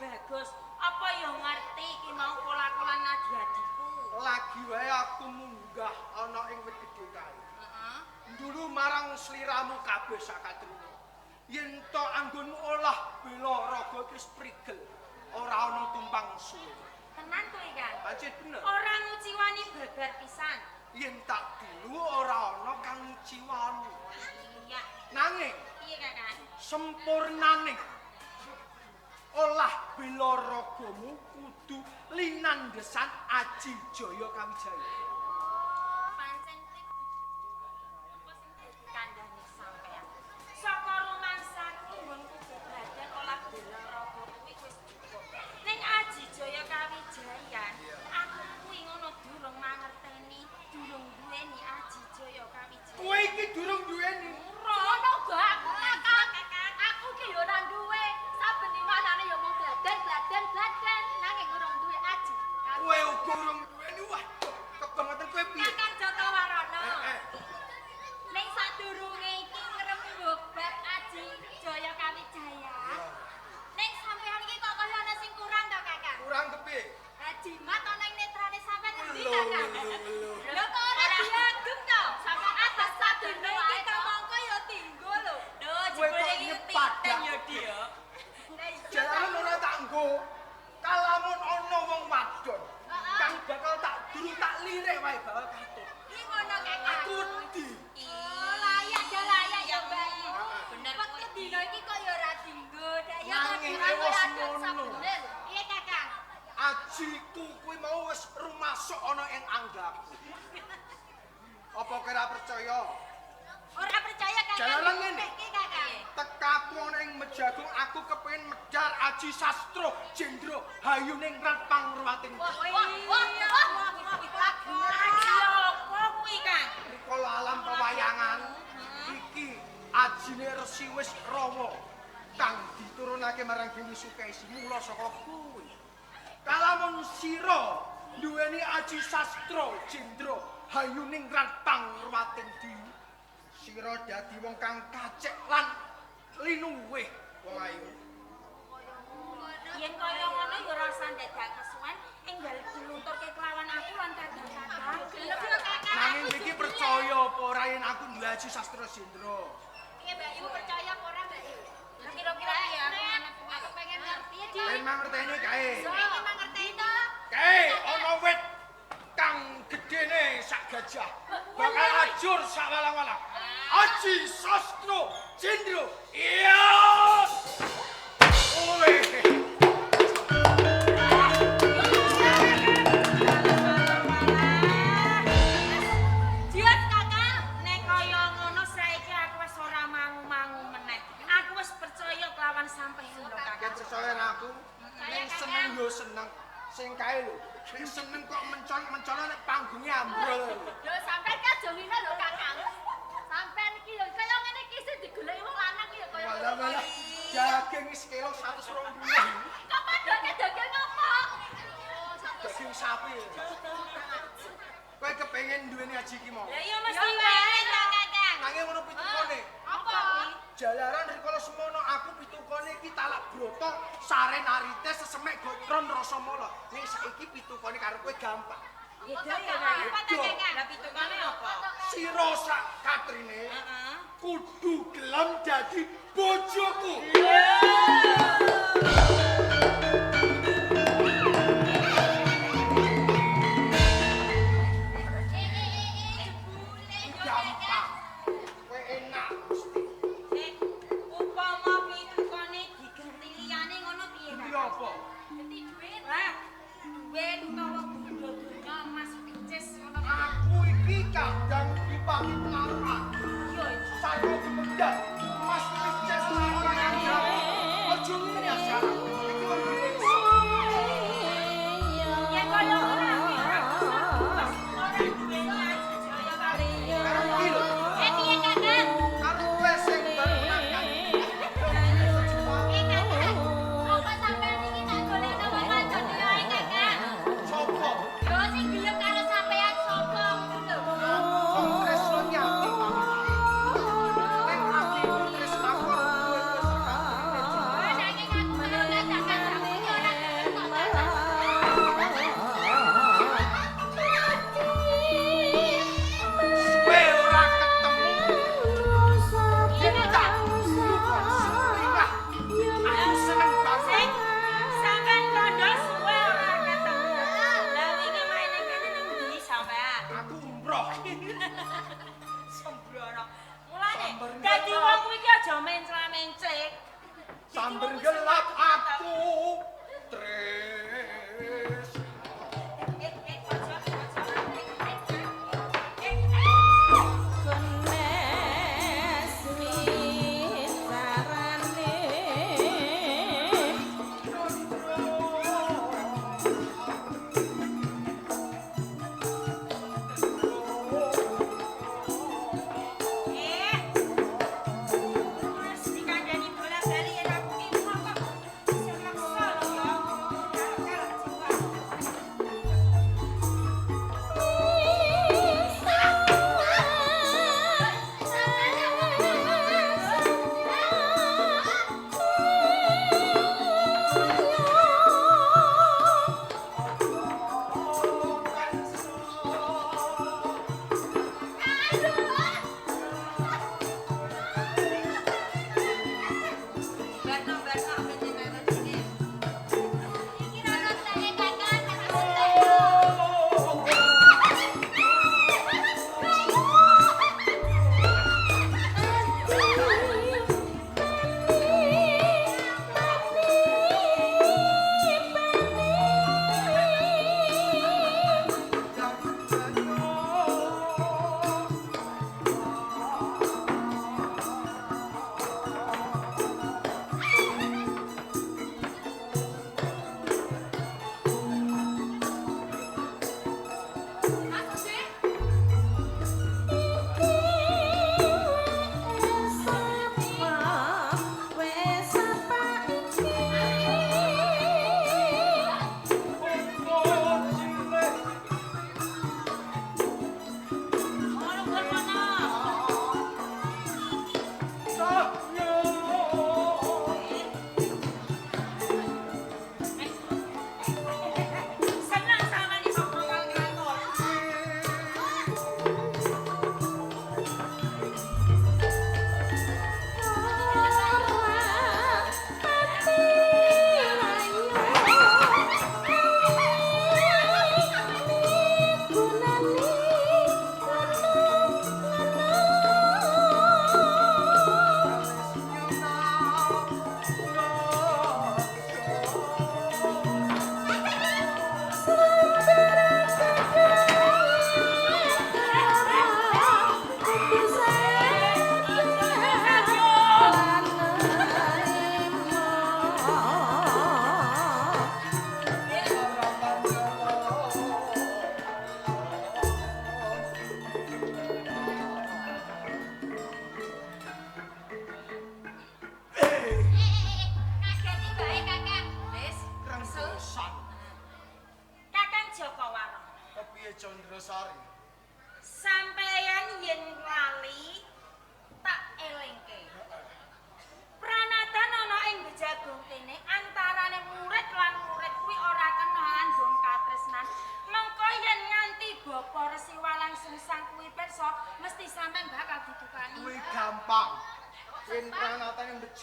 Bagus. Apa ya ngerti iki mau pola-pola adi-adiku? Lagi wae aku munggah ana ing wit gedhe kae. Heeh. Dulu marang sliramu kabeh sakatrine. Yen to anggonmu olah bela raga iki wis prigel, ora ana tumpang suwe. Tenan kowe, Kang. Pancen bener. Ora nguciwani babar pisan. Yen tak dulu ora ana kang nguciwani. Iya. Nanging Piye, Kakang? sempurnaning olah bela ragamu kudu linandhesan Aji Jaya Kawijaya. Oh, pancen kuwi apa sing dadi kandhane sampean? Saka rumangsaku nggonku bebadan olah bela raga kuwi wis cukup. Ning Aji Jaya Kawijayan, aku kuwi ngono durung mangerteni, durung duweni Aji Jaya Kawijaya. Kowe iki durung duweni. Ngono uga aku Kakang. Aku ki yo ora duwe. Saben dina anane yo mung gladen gladen gladen nanging urung duwe aji. Kowe uga durung duweni. Wah, kebangetan kowe piye? Kakang Jaka Warana. Heeh. Ning sadurunge iki ngrembug bab Aji Jaya Kawijaya. Ning sampean iki kok kaya ana sing kurang to, Kakang? Kurang kepiye? Jimat ana ing netrane sampean endi, Lho, Kakang? lho, lho. Lho kok ora diagem to? Sampean atas sadurunge iki kamangka ya tinggo lho. Lho, Kowe jebule kok iki nyepadak. titen ya, Di ya. Lah iya, Jalaran ora tak nggo. Kalamun ana wong wadon kang bakal tak duru tak lirik wae bakal katut. Iki ngono, Kakang. Aku wedi. Oh, layak ya layak ya, Mbak. Bener Wektu dina iki kok ya ora dinggo. Dak ya Nanging kok wis ora ngono. bener. Piye, Kakang? Ajiku kuwi mau wis rumasuk ana ing anggaku. Apa kira percaya? Ora percaya, Kakang. Jalaran ngene. Iki, Kakang. Tekaku ana ing Mejagung aku kepengin medhar aji sastra jendra hayuning rat pangruwating. Wah wah wah wah. Aji apa kuwi, Kang? Rikala alam pewayangan iki ajine Resi wis rawa kang diturunake marang Dewi Sukesi mula saka kuwi. Kalamun sira duweni aji sastra jendra hayuning rat pangruwating di sira dadi wong kang kacek lan linuwih wong ayu. Yen kaya ngono ya ora usah dadak kesuwen, enggal dilunturke kelawan aku lan kadang-kadang. Gelem yo Kakang. Nanging iki percaya apa ora yen aku duwe aji sastra jendra? Piye Mbak Yu percaya apa ora Mbak Yu? Lah kira-kira piye aku ngono kuwi? Aku pengen ngerti ya, Di. Ben mangerteni kae. Pengen mangerti to. Kae ana wit kang gedene sak gajah. Bakal ajur sak walang-walang. Aji Sastra Jendra. Iya. Oe. Jiat Kakang, nek kaya ngono saiki aku wis ora mangu-mangu meneh. Aku wis percaya kelawan sampeyan lho, Yen Kakang. percaya karo aku, ning seneng yo seneng. Sing kae lho, nek seneng kok mencon-mencon nek panggunge ambrol. Lho sampean ki aja ngene lho Kakang. Sampean iki lho kaya ngene iki sing digoleki wong lanang iki ya kaya Walah walah, daging sekilo 120. Kok padake daging apa? Oh, Daging sapi. Kowe kepengin duweni aji iki mau. Lah iya mesti wae to, Kakang. Nanging ngono pitukone. Apa? Jalaran rikala semono aku pitukone iki talak broto saren arite sesemek gotron rasa mala. Ning saiki pitukone karo kowe gampang. Beda ya, Kang. Apa ta Kakang? Lah pitukane apa? Sira sak katrine Heeh. kudu gelem dadi bojoku. Eh eh eh eh jebule yo Kakang. Gampang. Kowe enak mesti. Eh, upama pitukane diganti liyane ngono piye, Kuwi Kakang? apa? Ganti duit. Lah, duwe utawa bondo donya emas picis ngono piye? Aku iki kadang dipati pengaruhan. Iya, iki. Sarwa dipendhak emas picis ora ngandhap. Aja ngene aja. Iki wong desa. Yen kaya ngono aku ora bisa bebas ora duweni Aji Jaya Kawijaya. Karo iki lho. Eh piye Kakang? Karo kowe sing baru nangkap. Eh Kakang. Apa sampean iki tak golekno wong wadon wae Kakang? Sopo? Yo sing gelem karo sampean sapa ngono lho. Wong tresno nyati.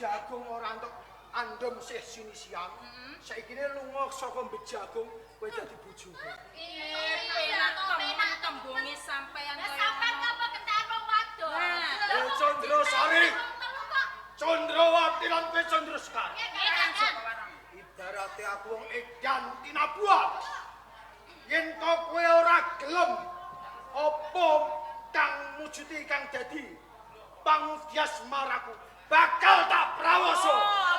Bejagung ora entuk andum sih sinisian. Saikine lunga saka Bejagung kowe dadi bojoku. Penak temen tembunge sampean Lah kaya sampean ngono. apa kentekan wong wadon? Nah. Eh, Candrasari. Wong telu kok. Candrawati lan kowe Chandrasekar. Nggih, Kakang. Ibarate aku wong edan tinabuhan. Yen to kowe ora gelem apa kang mujuti kang dadi pangudyas maraku bakal tak prawoso. Oh,